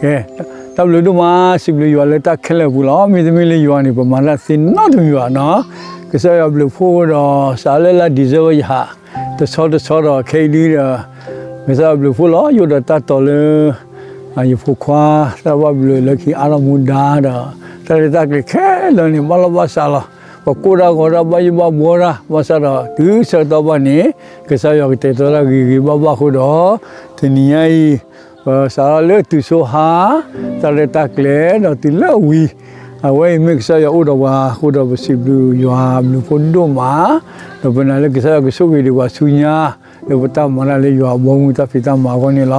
ကဲ, တၢ်ဘျုးဒိၣ်မး, စံးဘျုးယွၤလၢတၢ်ခဲလၢာ်အပူၤလီၤ. မ့တမ့ၢ်လၢယွၤန့ၣ် ပမၤတၢ်သ့နီတမံၤဘၣ်နီၤ. ကစၢ်ယွၤဘျုးဖှိၣ်ဒီး စးလၢလါ December ယဟး တဆီတဆီဒီး ခဲအံၤဒုဒီး ကစၢ်ယွၤဘျုးဖှိၣ်လီၤ. ယအိၣ်ဒီးတၢ်တီၤလၢ ယဖိခွါ တၢ်ဘၣ်ဘျုးလၢခံအါထီၣ်မူဒါဒီး တၢ်ရဲၣ်တၢ်ကျဲၤခဲလၢာ်န့ၣ် ဘၣ်လီၢ်ဘၣ်စးလီၤ. ပကိၢ်တၢ်ဂီၤတၢ် ဘၣ်ယိၣ်ဘၣ်ဘှီတၢ် ဘၣ်ဆၣ်ဒီးတုၤဆၢကတီၢ်ဘၣ်န့ၣ် ကစၢ်ယွၤကတဲာ်ကတီၤတၢ်ဂ့ၤဂ့ၤဘၣ်ဘၣ်အဃိဒီး တနံၤညါအံၤ ပစးထီၣ်လၢတုၤဆိဟါ တၢ်ရဲၣ်တၢ်ကျဲၤဒီးတုၤလၢဝံၤ အဝဲအံၤမ့ၢ်ကစၢ်ယွၤအိၣ်ဒီးပှၤအဃိဒီး ပစံးဘျုးယွၤဘျုးဖှိၣ်ဒိၣ်မး, ဒီးပနာ်လၢကစၢ်ယွၤကဆိၣ်ဂ့ၤဒံးပှၤဆူညါ လၢပတၢ်မၤတၢ်လၢယွၤအဘီအမုၢ်တၢ်ဖံးတၢ်မၤအဂီၢ်န့ၣ်လီၤ.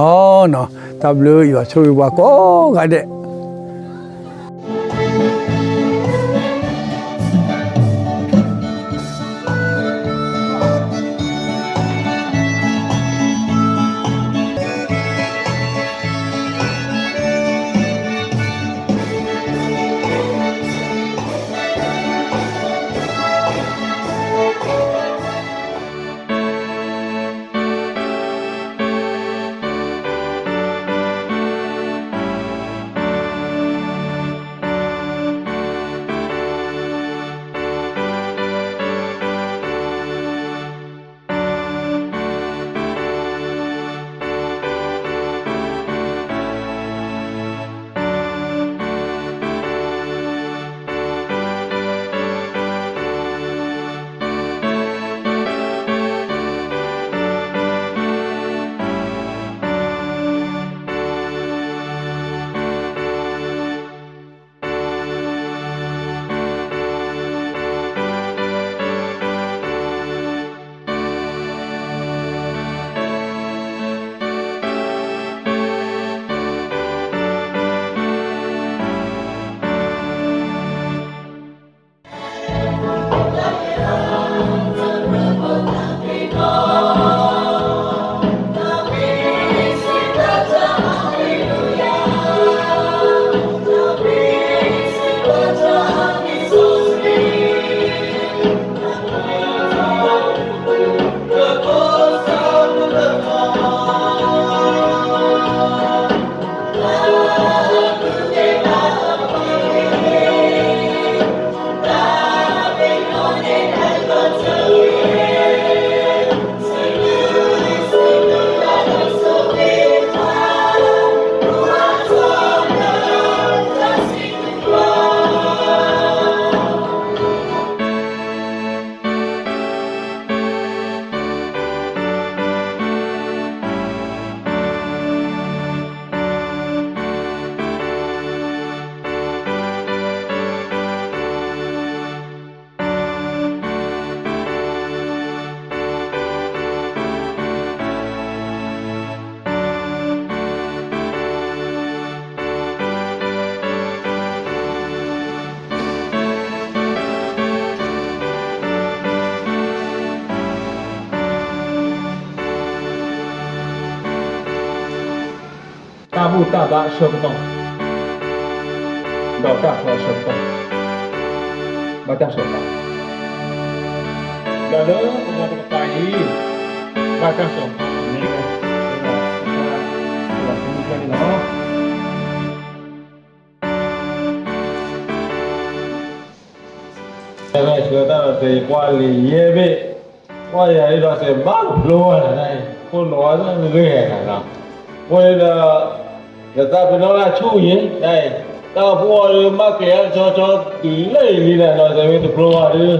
တၢ်ဘျုးယွၤဆိၣ်ဂ့ၤပှၤကိးဂၤဒဲး.တၢ်ဘူၣ်တၢ်ဘါအဆၢကတီၢ် ဒီးတၢ်ဖျီအဆၢကတီၢ် ဘၣ်တၢ်စီၤပၤ ဒီးလၢပဂီၢ်တကပၤအံၤ ဘၣ်တၢ်စီၤပၤန့ၣ် လီၤ. တၢ်ဆၢတၢ်ဒီး ယကွၢ်လံာ်ယဲၢ်ဘ့ၣ်, ကွၢ်ယၤဒ်ဒီး တဘၣ်ဖျိဘၣ်နၤ, ခိၣ်နူာ်အဂ့ၢ်နၤ, အဃိန့ၣ်ဒီး နသးပ့ၤနီၣ်လၢဆူၣ်ယံၤ, တၢ်အိၣ်ဖှိၣ်အီၤဒီး ဘၣ်ကျဲၤအါကဆီဆီတုၤလၢယလံၤနၤဒီး တမ့ၢ်တဖျိဘၣ်ဒီး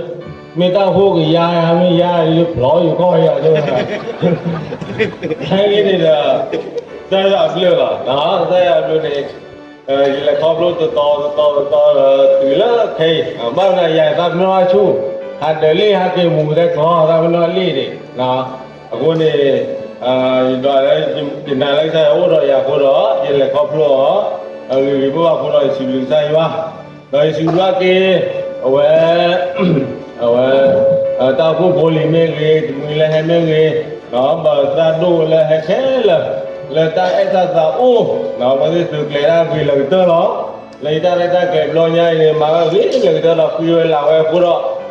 မ့ၢ်တၢ်အိၣ်ဖှိၣ်ကယါယၤ မ့ၢ်ယါယၤ ဖျိယကီၢ်ယၤ, ခဲအံၤန့ၣ်ဒီး ကစၢ်ယွၤအဘျုးလီၤ, ကစၢ်ယွၤအဘျုးန့ၣ် ယလဲၤခီဖျိတတီၤတတီၤတတီၤဒီး တုၤလၢခဲအံၤ ဘၣ်မနုၤယၤ သးပ့ၤနီၣ်အဆူၣ်, ဟးဒၢးလံာ်ဟဲက့ၤမူၤသဲကျီ သးပ့ၤနီၣ်လံာ်န့ၣ်, အဃိန့ၣ် ယနာ်လၢကစၢ်ယွၤအိၣ်ဒီးယၤအဃိဒီး ယလဲၤခီဖျိအီၤ ဂ့ၤဂ့ၤဘၣ်ဘၣ်အဃိဒီး ယစံးဘျုးကစၢ်ယွၤ, ဒီးယစံးဘျုးက့ၤ အဝဲ အဝဲ တၢ်အိၣ်ဖှိၣ်ဖိလံၤမ့ၢ်ဂ့ၤ, တမှံၤလၢဟဲမ့ၢ်ဂ့ၤ, ဒီးသရၣ်ဒိၣ်လၢဟဲခဲလၢာ် လၢတၢ်အဲၣ်တၢ်သးအိၣ်, အဝဲသ့ၣ်သုးကျဲၤတၢ်ဂ့ၤလၢာ်ကတၢၢ်လီၤ. လၢယတၢ်ရဲၣ်တၢ်ကျဲၤဘျီညါအံၤန့ၣ် မၤတၢ်ဂ့ၤလၢာ်ကတၢၢ်ဒီး ဃုဝဲလၢဝဲအဃိ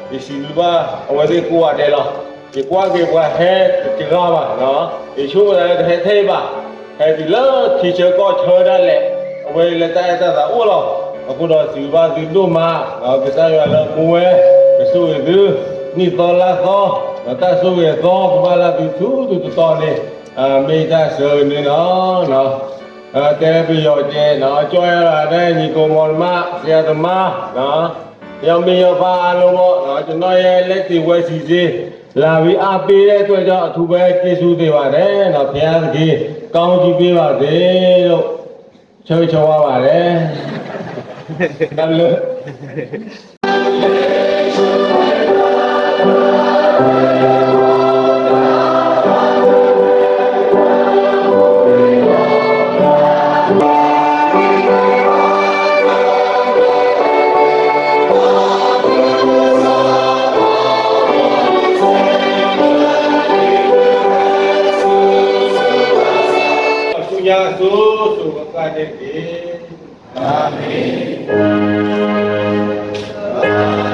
ဒီး ယစံးဘျုးဘၣ်အဝဲသ့ၣ်ကိးဂၤဒဲးလီၤ. ယကွၢ်က့ၤပှၤဟဲတဂၤဘၣ်, ယဆိကမိၣ်သးလၢတဟဲထဲအံၤဘၣ်, ဟဲတုၤလၢထံဆၢကီၢ်ဆၢဒၣ်လဲာ်, အဝဲလၢတၢ်အဲၣ်တၢ်သးအိၣ်လီၤ. အဃိဒီးစံးဘျုးဘၣ်သုဒိၣ်မး, ကစၢ်ယွၤလၢမူဝဲ ကဆိၣ်ဂ့ၤသု နံၣ်သီလါသီ, ဒီးတၢ်ဆိၣ်ဂ့ၤအသီ ကဘၣ်လၢသုဆူသုတတီၤန့ၣ်, မ့ၢ်တၢ်ဆၢဂ့ၤန့ၣ်လီၤ. တဲပယီၤကဲ, ကၠီယၤလၢဒဲ ညီကိမီၤတမး ဆရာသမား, ယမ့ၢ်ယဖးအလိမီၤ, ကျွန်တော်ရဲ့ လက်သင့်ဝဲစီစဉ် လာပြီးအားပေးတဲ့အတွက်ကြောင့် အထူးပဲကျေးဇူးတင်ပါတယ်နော် ဘုရားသခင် ကောင်းချီးပေးပါစေလို့ ချီးချီးဝါပါတယ် တၢ်ဘျုး ဆူညါအစိၤစိၤဃၣ်ဃၣ်န့ၣ်တက့ၢ်. အၤမ့ၣ်.